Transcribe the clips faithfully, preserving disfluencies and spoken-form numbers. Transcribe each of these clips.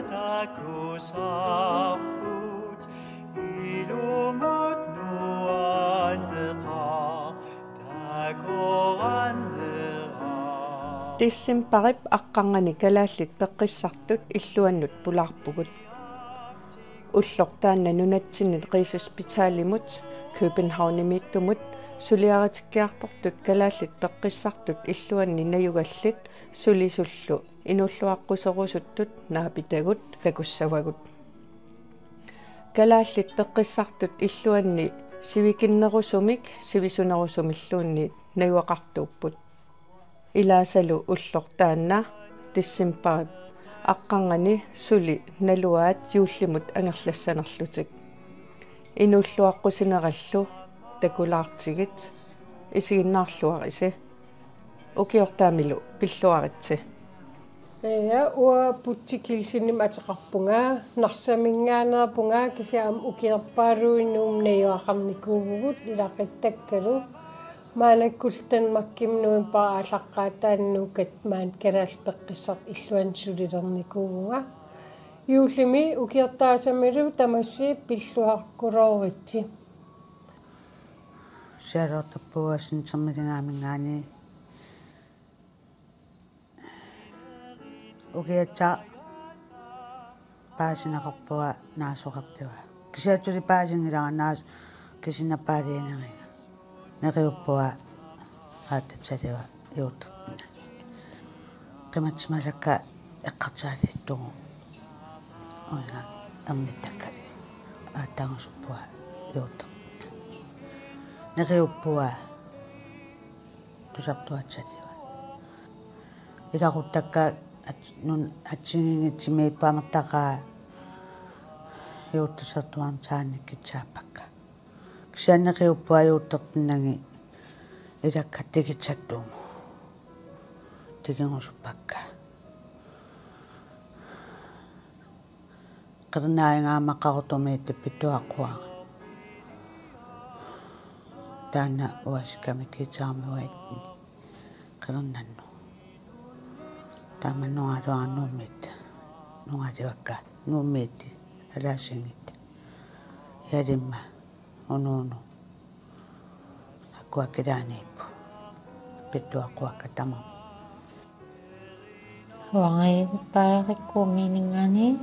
Takusarput ilumut nuanneqaaq takoranneraa. Decembarip aqqarnganni kalaallit peqqissartut illuannut pulaarpugut. Ulloq taanna nunatsinnit Rigshospitalimut Københavnimiittumut suliaritikkiartortut kalaallit peqqissartut illuanni najugallit sulisullu inuulluaqquserusuttut naapitagut takussavagut. Kalaallit peqqissartut illuanni sivikinnerusumik sivisunerusumilluunniit najugaqartuupput. Ilaasalu ulloq taanna decembarip aqqarnganni suli naluaat juullimut angerlassanerlutik. Inuulluaqqusinerallu takulaartigit, isiginnaarluarisi. Ukiortaamilu pilluaritsi. Ja, uanga Butik Kielsenimik ateqarpunga, Narsaminngaanneerpunga, kisianni aamma ukiorpaaluit Nuummi najugaqarnikuuvugut ilaquttakkalu. Maannakkullu Danmarkimi novembarip aallaqqaataani Nuukkat maani kalaallit peqqissartut illuanni sulilernikuuvunga. Juullimi ukiortaasamilu tamassi pilluaqqulooritsi. Sialuartarpunga Sintermiligaaminngaanniit. Ukiatsiaq paasineqarpunga naasoqartunga. Kisianni suli paasinngilara naas-, kisianni paaliineqarpunga. Neqiuppunga aatsatsaliva juuttertinani. Qimatsimalakka eqqartugalugu. Uinga ammittakkali. Aatsaanngusuppara juuttertinani. Neqiuppunga tusartuatsaliva. Ilaquttakka at-, nun-, atsigiinngitsumik ippamertaqaa juuttusertuarnitsaannik kitsaappakka. Kisianni neqiuppunga juuttertinnagit ilakka tikitsattut tikigusuppakka. Qernaangaamaqarutumi tappittuaqquanga. Taanna uasikkamik kiitsaarmiuaitni qernannut. Taama nungaluarnumit. Nungalivakka. Nuummiit. Alaasingit. Jalimma. Unuunu. Akuakilaaniippu. Pittuaqquakka tama. Uangajuppaarakku miningaani.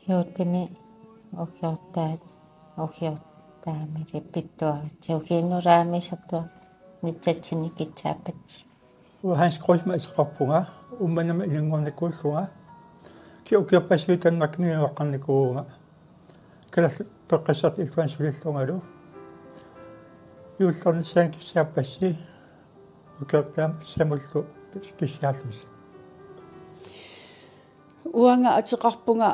Juullimi ukiortaat, ukiortaamili pittuaritsi ukiinulaami satuar nitsatsinni kitsaappatsi. Uanga Hans Kreutzmann ateqarpunga, Uummannamut inunngornikuullunga. Kisianni ukiorpassuit Danmarkimi najugaqarnikuuvunga. Kalaallit peqqissartut illuanni sulillungalu. Juullernissaanni kissaappassi. Ukiortaamut samullu kissiarlusi. Uanga ateqarpunga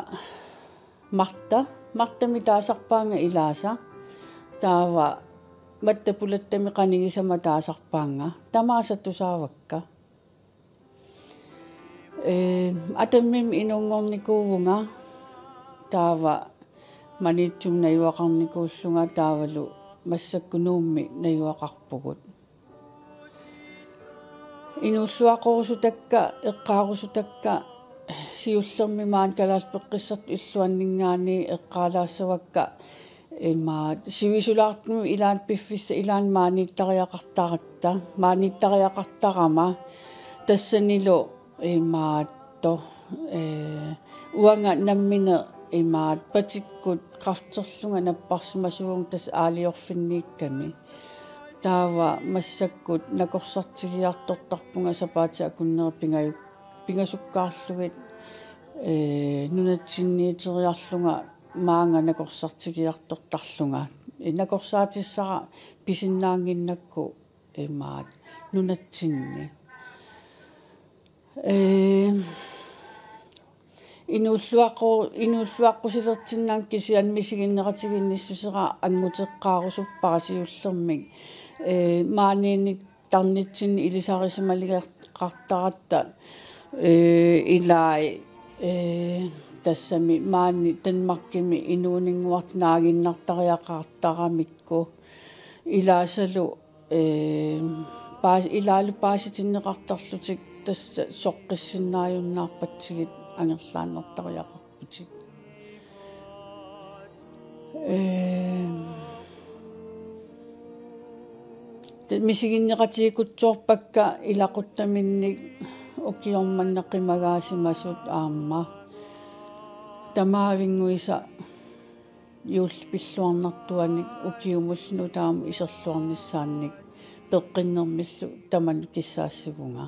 Marta, Martamik taasarpaannga ilaasa. Taava Matta Pulattami qanigisama taasarpaannga. Tamaasa tusaavakka. Ee, Atammimi inunngornikuuvunga. Taava Maniitsumi najugaqarnikuullunga taavalu massakkut Nuummi najugaqarpugut. Inuulluaqqusitakka, eqqaaqusitakka, siullermik maani kalaallit peqqissartut illuanninngaanniit eqqaalaassavakka, imaat, sivisulaartumik ilaanni piffissaq ilaanni maaniittariaqartaratta, maaniittariaqartarama, tassanilu imaattoq, ee, uanga nammineq imaat patikkut kræfterlunga napparsimasuuvunga tassa aalajangerfinniikkami. Taava massakkut nakorsartigiartortarpunga sapaatip akunneri pingajuk-, pingasukkaarlugit, ee, nunatsinniiteriarlunga maanga nakorsartigiartortarlunga. Ee, nakorsaatissara pisinnaannginnakku imaat nunatsinni. Ee, inuulluaqqu-, inuulluaqqusilersinnaanngilaq kisianni misiginneqatigiinnissusera anguteqqaarusuppara siullermik. Ee, maaniinniit tarnitsinni ilisarisimaleriartaratta, ee, ilai, ee, tassami maani Danmarkimi inuuninnguartut naaginnartariaqartaramikku. Ilaasalu, ee, Paas-, ilaalu paasitinneqartarlutik tassa soqqissinnaajunnaarpatsigit angerlaannartariaqarputit. Ehm, te-, misiginneqatigiikutsoorpakka ilaquttaminnik ukioq manna qimagaasimasut aamma. Tamaavinnguisa juullip pilluarnartuanik ukiumullu nutaamut iserluarnissaannik peqqinnermillu tamanut kissaassivunga.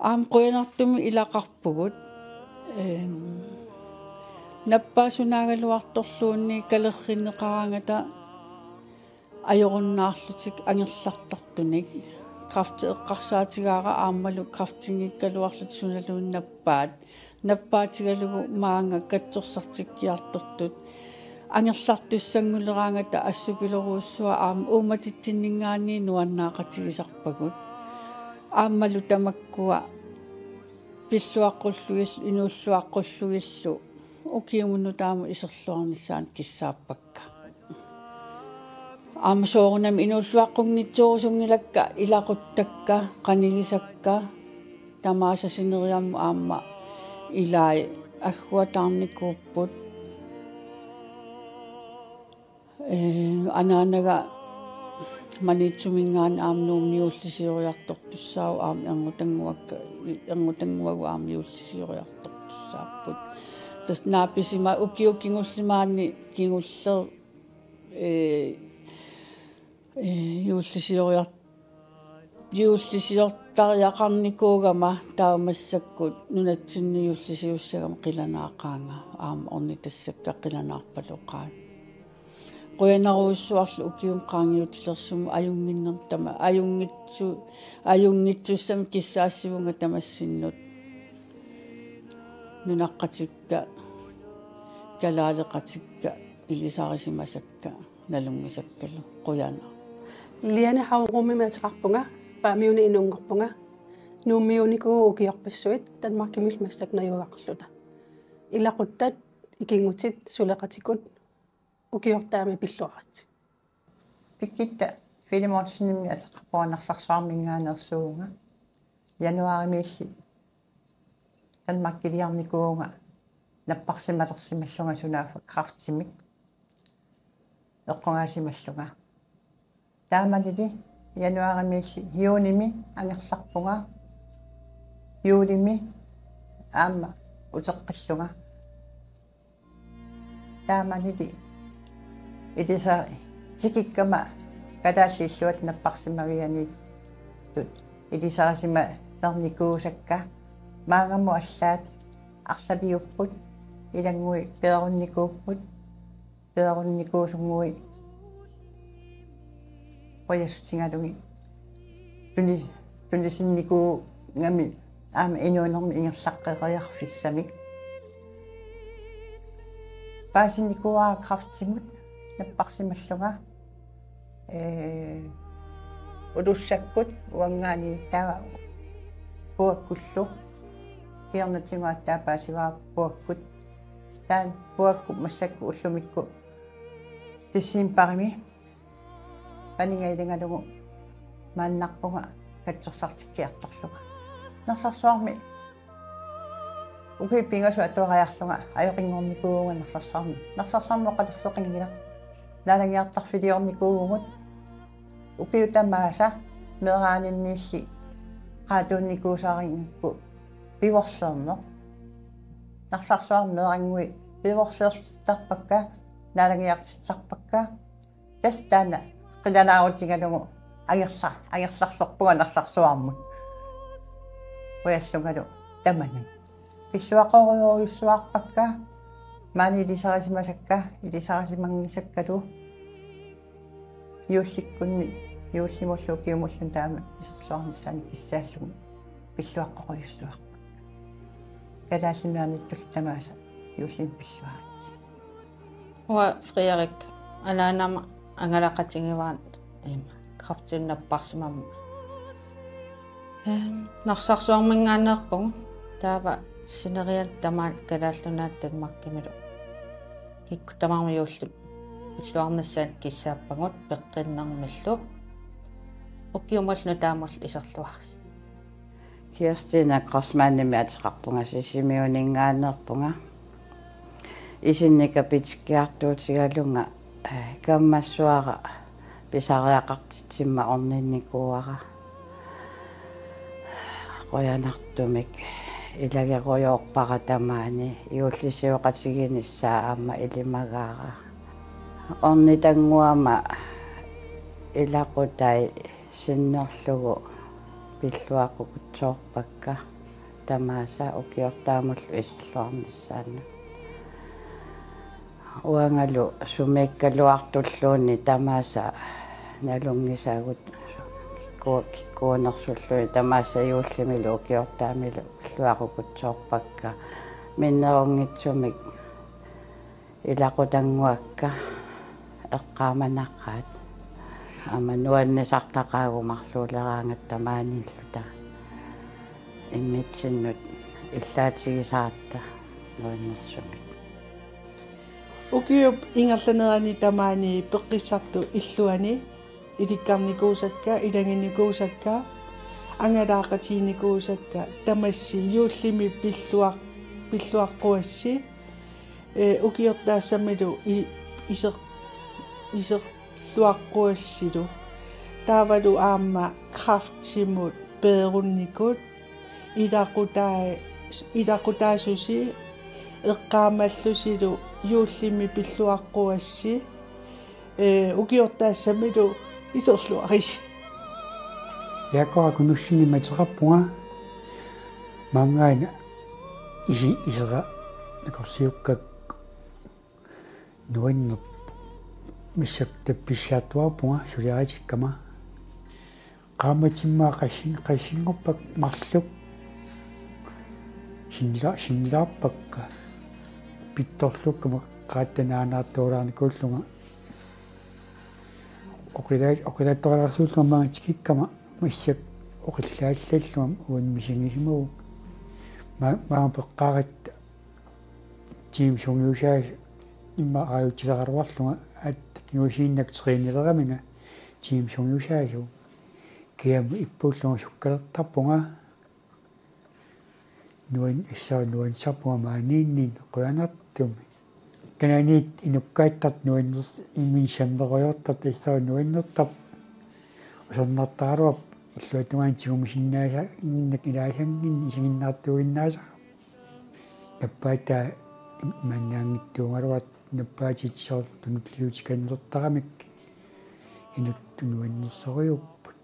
Aamma qujanartumik ilaqarpugut. Ehm, nappaat sunaagaluartorluunniit kalerrinneqaraangata ajorunnaarlutik angerlartartunik. Kræfti eqqarsaatigaara aammalu kræftinngikkaluarlutik sunaluunniit nappaat. Nappaatigalugu maanga katsorsartikkiartortut. Angerlartussannguleraangata assupilorujussuaq aamma uummatitsinninngaanniit nuannaaqatigisarpagut. Aammalu tamakkua pilluaqqullugillu, inuulluaqqullugillu, ukiumut nutaamut iserluarnissaannik kissaappakka. Aamma soorunami inuulluaqqunngitsuusunngilakka, ilaquttakka, qanigisakka, tamaasa sineriammut aamma ilai agguataarnikuupput. Ee, anaanaga Maniitsuminngaanniit aamma Nuummi juullisioriartortussaavoq aamma ernutannguakka, ernutannguagut aamma juullisioriartortussaapput. Tassa naapisima ukiut kingulliit maani kingulleq, ee, ee, juullisioriar-, juullisiortariaqarnikuugama taava massakkut nunatsinni juullisiussagama qilanaaqaanga aamma ornitassakka qilanaarpaloqaat. Qujanarujussuarlu ukiumut qaangiutilersumut ajunnginnermut tama-, ajunngitsu-, ajunngitsussamik kissaassivunga tamassinnut. Nunaqqatikka, kalaaleqatikka, ilisarisimasakka, nalunngisakkalu, qujanaq. Liane Haurummimik ateqarpunga, Paamiuni inunngorpunga. Nuummiunikuuvugut ukiorpassuit, Danmarkimillu massakkut najugaqarluta. Ilaquttat, ikinngutit, suleqatikut, ukiortaami pilluaritsi. Birgitte Filemonsenimik ateqarpunga, Narsarsuarminngaanneersuuvunga. Januaarimiilli Danmarkiliarnikuuvunga napparsimalersimallunga sunaaffa kræftimik eqqugaasimallunga. Taamanili januaarimiilli juunimi angerlarpunga, juulimi aamma uteqqillunga. Taamanili ilisa-, tikikkama kalaallit illuat napparsimavianiittut ilisarisimalernikuusakka, maannamut allaat arlaliupput, ilannguit peerunnikuupput, peerunnikuusunnguit qujassutigalugit tuni-, tunisinnikuugami aamma inuunermi ingerlaqqeriarfissamik. Paasinikuuara kræftimut napparsimallunga, ee, ulussakkut uanngaanniit taava puakkullu. Kingornatigut aatsaat paasivara puakkut. Taanna puakkut massakkut ullumikkut decembarimi paniga iligalugu maannarpunga katsorsartikkiartorlunga. Narsarsuarmi ukiut pingasut atuariarlunga ajoqinngornikuuvunga Narsarsuarmi. Narsarsuarmi oqaluffeqanngilaq. Naalagiartarfiliornikuuvugut. Ukiut tamaasa meeraaninniilli qaatuunnikuusarigakku pivorleerneq. Narsarsuarmi meerannguit pivorleertittarpakka, naalagiartittarpakka. Tassa taanna qilanaarutigalugu angerla-, angerlarserpunga Narsarsuarmut. Qujallungalu tamanut. Pilluaqqorujorujussuarpakka, maani ilisarisimasakka, ilisarisimanngisakkalu. Juullikkunni, juullimullu ukiumullu taama iserluarnissaannik kissaallugit pilluaqqorujussuarpakka. Kalaallit Nunaannittullu tamaasa juullimi pilluaritsi. Uanga Frederik, anaanama angalaqatigivaat ima kræftimik napparsimammat. Ehm, Narsarsuarminngaanneerpugut, taava sineriak tamaat Kalaallit Nunaat Danmarkimilu kikkut tamarmik juullimi pilluarnissaannik kissaappagut peqqinnermillu. Ukiumullu nutaamullu iserluarsi. Kirstine Kreutzmannimik ateqarpunga, Sisimiuninngaanneerpunga. Isinni kapitikkiartuutigalunga, eh, kammassuara pisariaqartitsimmat orninnikuuara. Qujanartumik ilagerujoorpara tamaani, juullisioqatiginissaa aamma ilimagaara. Ornitannguama ilaqutai sinnerlugu pilluaqqukutsoorpakka tamaasa ukiortaamullu iserluarnissaannut. Uangalu sumiikkaluartulluunniit tamaasa nalunngisagut, kikku-, kikkuunersulluunniit tamaasa juullimilu ukiortaamilu pilluaqqukutsoorpakka, minnerunngitsumik ilaqutannguakka eqqaamanaqaat. Aamma nuannisartaqaagut marluuleraangatta maaniilluta immitsinnut illaatigisaratta nuannersumik. Ukiup ingerlanerani tamaani peqqissartut illuanni ilikkarnikuusakka, ilaginikuusakka, angalaaqatiginikuusakka, tamassi juullimi pilluaq-, pilluaqquassi, eh, ukiortaassamilu i-, iser-, iserluaqquassilu. Taavalu aamma kræftimut peerunnikut, ilaqutaa-, ilaqutaasusi eqqaamallusilu juullimi pilluaqquassi, eh, ukiortaassamilu iserluarisi. Jakob Knudsenimik ateqarpunga, maanngaanniit isi-, isera nakorsiukkakku nuannerpoq. Massakkut tappissiartuarpunga suliaritikkama. Qaammatimmaa qassin-, qassinngorpakka marluk sinnilaar-, sinnilaarpakka pittorlukkama qaattanaanaartuulaarnikuullunga. Oqilaa-, oqilaattoqalaarsuullunga maanga tikikkama massakkut oqilaallallunga uani misigisimavunga. Ma-, maanga peqqaaratta tiimi sungiusaasoq immaqa aajutsileqaraluarlunga, aat kingusinnak trænileraminga tiimi sungiusaasoq. Kiamut ippullunga sukkalertarpunga. Nuan-, assut nuannisarpunga maaniinninni qujanartumik. Kananiit inukkaattartut nuanners-, imminut sammerujoortartut assut nuannertarput. Usornartaraluarpoq illuatungaani tigumisinnaasannginnakkit ilaasannginnakkit isiginnaartuuginnaasara. Nappaataa imaannaanngitsuugaluartoq, nappaatit soorlu tunuliutikannertaramik inuttut nuannersorujuupput.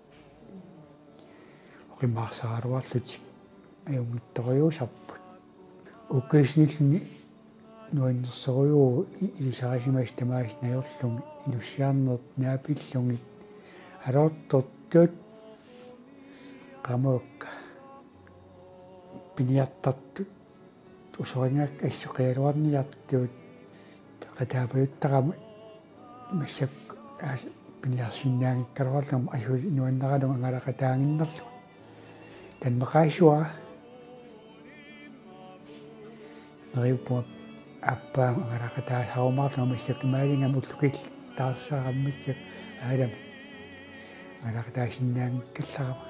Oqimaarsaraluarlutik ajunngitsorujuusarput. Ukioqatigiilluni nuannersorujuuvoq i-, ilisarisimasut tamaasa najorlugit, inussiarnerit naapillugit, aloortortut, qamuakka piniartartut, usorigakka assut qialugarniartut, qataapajuttarama massakkut aas-, piniarsinnaanngikkaluarlugit assut nuanneralugu angalaqataaginnarlugu. Taanna maqaasivara. Neriuppunga aappaa angalaqataassarumaarlunga massakkut imaalinngaanniit ullukillit taarsarama massakkut aalami angalaqataasinnaanngikkallarama.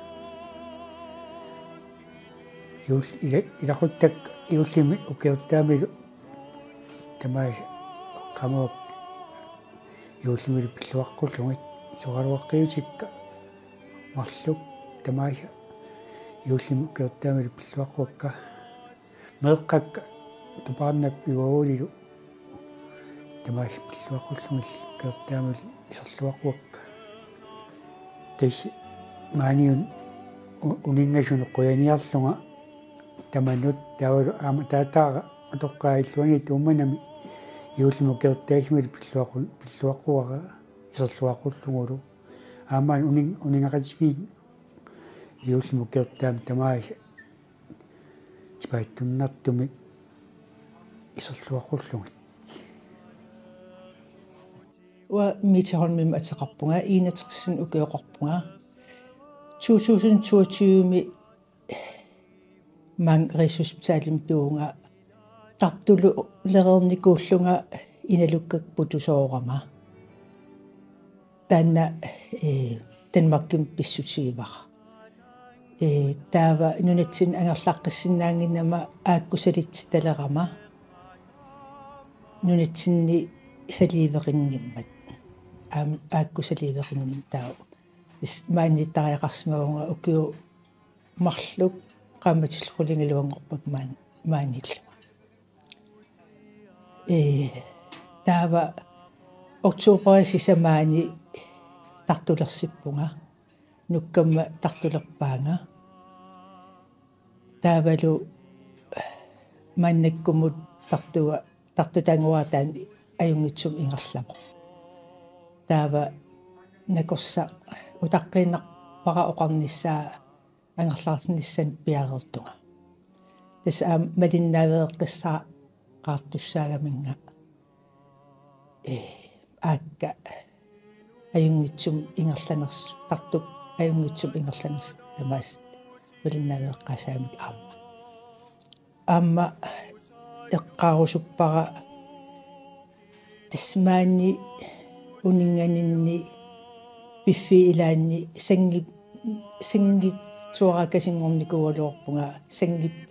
Juul-, ila-, ilaquttakka juullimi ukiortaamilu tamaasa qamuakka juullimilu pilluaqqullugit, soraluaqqiutikka marluk tamaasa juullimi ukiortaamilu pilluaqquakka. Meeqqakka tupaarnakka ivavulilu tamaasa pilluaqqullugit ukiortaamilu iserluaqquakka. Tassa maaniuna u-, uninngasunut qujaniarlunga tamanut, taavalu aamma taataara utoqqaat illuanni Uummannami juullimi ukiortaassamili pilluaqqu-, pilluaqquara iserluaqqullugulu. Aamma unin-, uninngeqatigiit juullimi ukiortaami tamaasa tipaatsunnartumik iserluaqqullugit. Uanga Mette Holmimik ateqarpunga, enogtres ukioqarpunga. To tusind toogtyve-mi maanga Rigshospitalimi tuuvunga, tartulereernikuullunga inalukkakka putusoorama. Taanna, eh, Danmarkimi pissutigivara. Ee, taava nunatsinni angerlaqqissinnaannginnama aakkusalitsittalerama nunatsinni saliiveqinngimmat. Aam, aakkusaliiveqinngimmat taava. Tassa maaniittariaqarsimavunga ukiut marluk qaammatillu qulingiluanngorpakka maan-, maaniillunga. Ee, taava oktoberip sisamaani Tartulersippunga. Nukkamma Tartulerpaanga. Taavalu maannakkumut Tartuga, Tartut taannguartaani ajunngitsumik ingerlavoq. Taava nakorsaq utaqqiinnarpara oqarnissaa angerlarnissaanut piareertunga. Tassa aamma malinnaaveeqqissaaqaartussaagaminnga, ee, aakka ajunngitsumik ingerlanersut, Tartut ajunngitsumik ingerlanersut tamaasa malinnaaveeqqaassagamikku aamma. Aamma eqqaarusuppara tassa maani uninnganinni piffiit ilaanni sangi-, sangitsuarakasinngornikuugaluarpunga sangi-,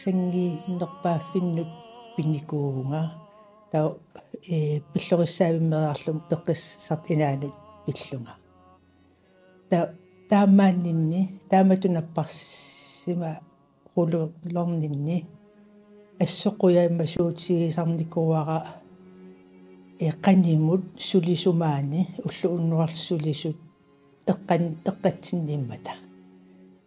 sanginerpaaffinnut pinnikuuvunga. Taava, ee, pillorissaavimmeriarlunga peqqissartut inaannut pillunga. Ta-, taamaanninni, taamatut napparsimaqqulorninni, assut qujamasuutigisarnikuuara, ee, qanimut sulisut maani, ulloq unnuarlu sulisut eqqan-, eqqatsinniimmata.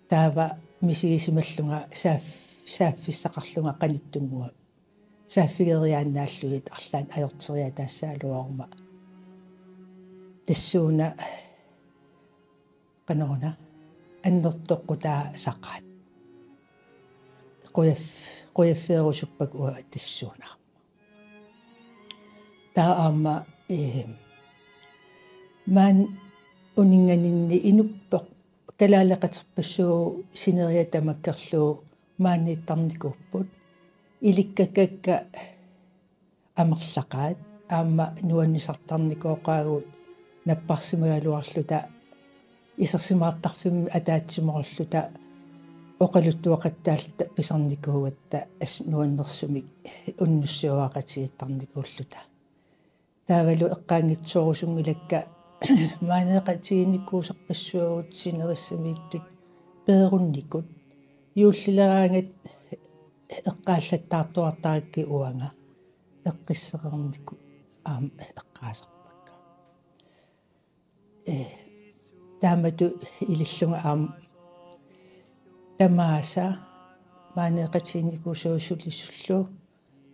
Taava misigisimallunga saaf-, saaffissaqarlunga qanittunnguamik. Saaffigeriaannaallugit arlaannik ajorteriataassagaluaruma. Tassuuna qanoruna annertoqqutaasaqaat. Qujaf-, qujaffigerusuppakka uanga tassuuna. Taava aamma, ee, maani uninnganinni inuppassuit kalaaleqaterpassuit sineriak tamakkerlugu maaniittarnikuupput. Ilikkakkakka amerlaqaat aamma nuannisartarnikooqaagut napparsimagaluarluta isersimaartarfimmi ataatsimoorluta oqaluttuaqattaalluta pisarnikuugatta assut nuannersumik unnussiuaqatigiittarnikuulluta. Taavalu eqqaanngitsoorusunngilakka maaneeqatigiinnikuusarpassuagut sinerissamiittut peerunnikut juullileraangat eqqaallattaartuartarakkit uanga eqqissereernikut aamma eqqaasarpakka. Ee, taamatut ilillunga aamma tamaasa maaneeqatigiinnikuusavut sulisullu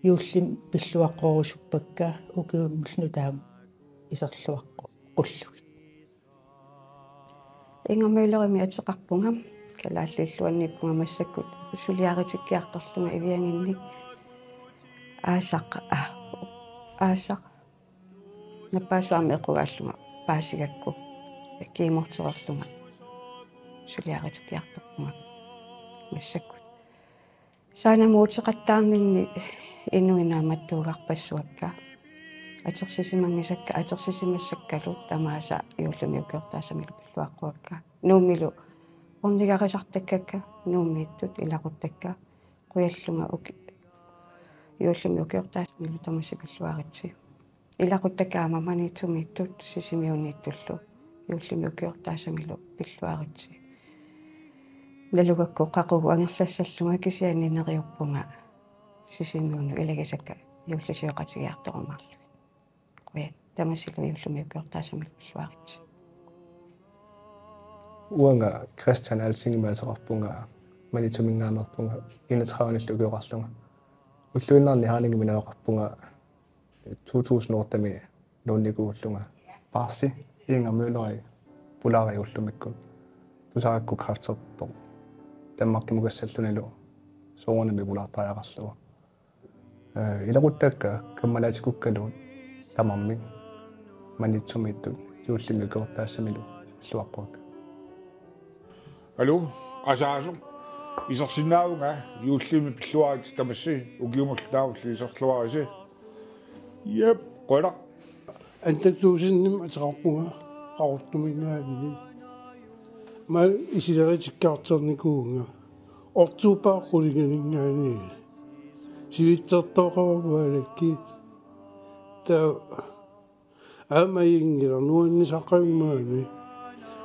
juullimi pilluaqqorusuppakka ukiumullu nutaamut iserluaqqullugit. Inger Møllerimi ateqarpunga, kalaallit illuanniippunga massakkut suliaritikkiartorlunga Ivianginni aasaq, aa, aasaq nappaassuarmi equgaallunga paasigakku kiimortereerlunga suliaritikkiartorpunga massakkut. Saanamut uteqattaarninni inuit naammattuugarpassuakka. Atersisimangisakka, atersisimassakkalu tamaasa juullimi ukiortaassamilu pilluaqquakka. Nuummilu ornigarisartakkakka, Nuummiittut ilaquttakka, qujallunga uki-, juullimi ukiortaassamilu tamassi pilluaritsi. Ilaquttakka aamma Maniitsumiittut Sisimiuniittullu juullimi ukiortaassamilu pilluaritsi. Nalugakku qaqugu angerlassallunga kisianni neriuppunga Sisimiunut ilagisakka juullisioqatigiartorumaarlugit. Qujan, tamassilu juullimi ukiortaassamilu pilluaritsi. Uanga Christian Alsingimik ateqarpunga, Maniitsuminngaanneerpunga, enogtredive-nillu ukioqarlunga. Ulluinnarni Herningimi najugaqarpunga, to tusind otte-mi nuunnikuullunga. Paarsi Inger Møller pulaarigullumikkut. Tusarakku kræftertoq Danmarkimukassalluunilu soorunami pulaartariaqarlugu. Ee, ilaquttakka kammalaatikukkalu tamarmik Maniitsumiittut juullimi ukiortaassamilu pilluaqquakka. Aluu, asaasoq. Isersinnaavunga juullimi pilluaritsi tamassi ukiumullu taamullu iserluarisi. Jep, qujanaq. Antak Tuusinimik ateqarpunga. Qaqortuminngaanniit. Maani isilerutikkaartarnikuuvunga. Oktober qulinganinngaanniit. Sivitsertooqarput aalakki. Taava aamma ajunngilaq, nuannisaqaaq maani.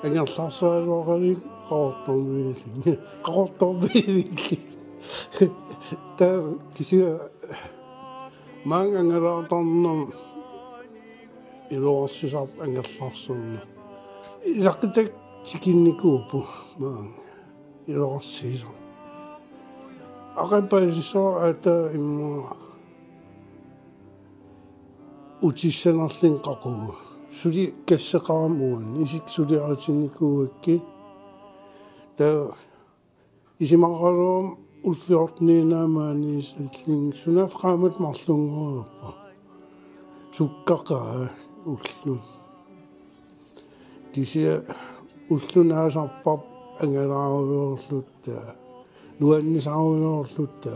Angerlarsaraluaqaluunniit Qaqortormiilli. Qaqortormiilli. Taava kisianni maanga angalaartarnera iluarsisarpoq angerlarsineq. Ilaquttakka tikinnikuupput maanga iluarsisarneq. Aqagu paasisara aatsaat immaqa utissanerluni qaqugu. Suli kasseqarami uani, isikka suliaritinnikuugakkit. Taava isumaqaraluarama ullut fjorteniinnaat maaniissallunga sunaaffa qaammatit marlunngoreerput. Sukkaqaat ulluni. Kisianni ulluni naasarparput angalaarujoorluta, nuannisaarujoorluta,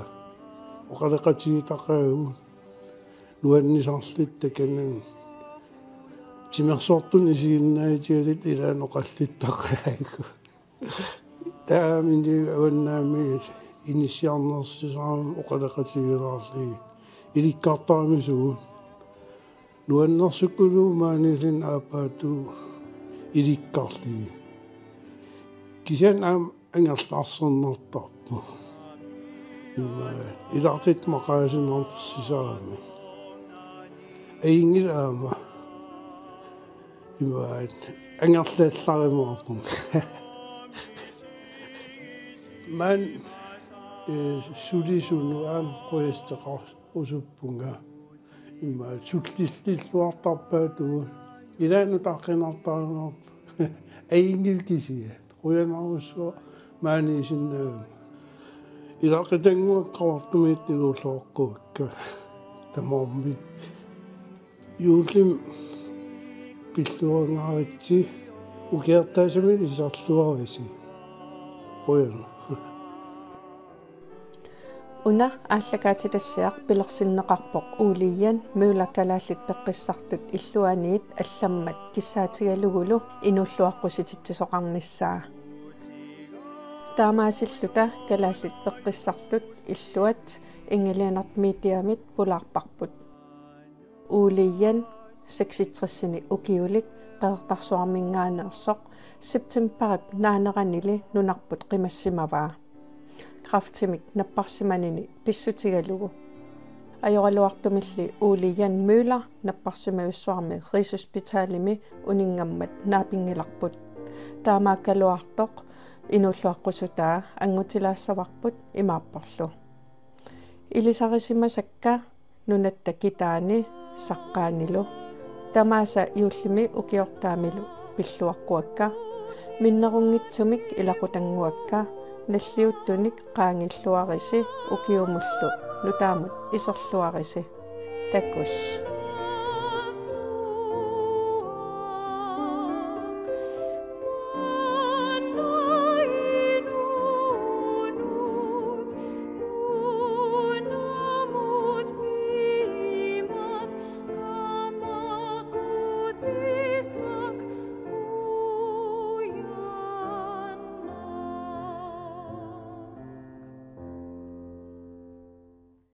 oqaloqatigisartaqaagut, nuannisarluta kanani. Timersortunik isiginnaarutigaluta ilaanni oqallittaqaagut. Taamani avannaami inissiarnersisarami oqaloqatigilaarlugit ilikkartaramisugut. Nuannersukkuluuvoq maaniilluni aappaatut ilikkarlugit. Kisianni aamma angerlarsinnartarpoq. Immaqa ilaatigut maqaasinersisarami. Ajunngilaq aamma. Immaqa angerlallarumaarpunga. Maani, eh, sulisunut aamma qujasteqar- usuppunga. Immaqa sullilluartarpaatigut. Ilaanni utaqqinartariaqarpoq. Ajunngilaq kisianni. Qujanarsuaq maaniissinnaagama. Ilaqutannguakka Qaqortumiit inuulluaqquakka. Tamarmik. Juullimi pilluangaaritsi ukiortaasumik iserluarisi. Qujanaq. Una aallakaatitassiaq pilersinneqarpoq Ole Jan Møller Kalaallit Peqqissartut Illuaniit allammat kissaatigalugulu inuulluaqqusititsisoqarnissaa. Taamaasilluta Kalaallit Peqqissartut Illuat Inge Lennert Mediamit pulaarparput. Ole Jan seksogtresini ukiulik Qeqertarsuarminngaanneersoq septembarip naaneranili nunarput qimassimavaa. Kræftimik napparsimanini pissutigalugu. Ajoraluartumilli Ole Jan Møller napparsimavissuarmi Rigshospitalimi uninngammat naapinngilarput. Taamaakkaluartoq inuulluaqqusutaa anngutilaassavarput imaapporlu: Ilisarisimasakka nunatta kitaani saqqaanilu. Tamaasa juullimi ukiortaamilu pilluaqquakka. Minnerunngitsumik ilaqutannguakka. Nalliuttunik qaangiilluarisi ukiumullu nutaamut iserluarisi. Takuss.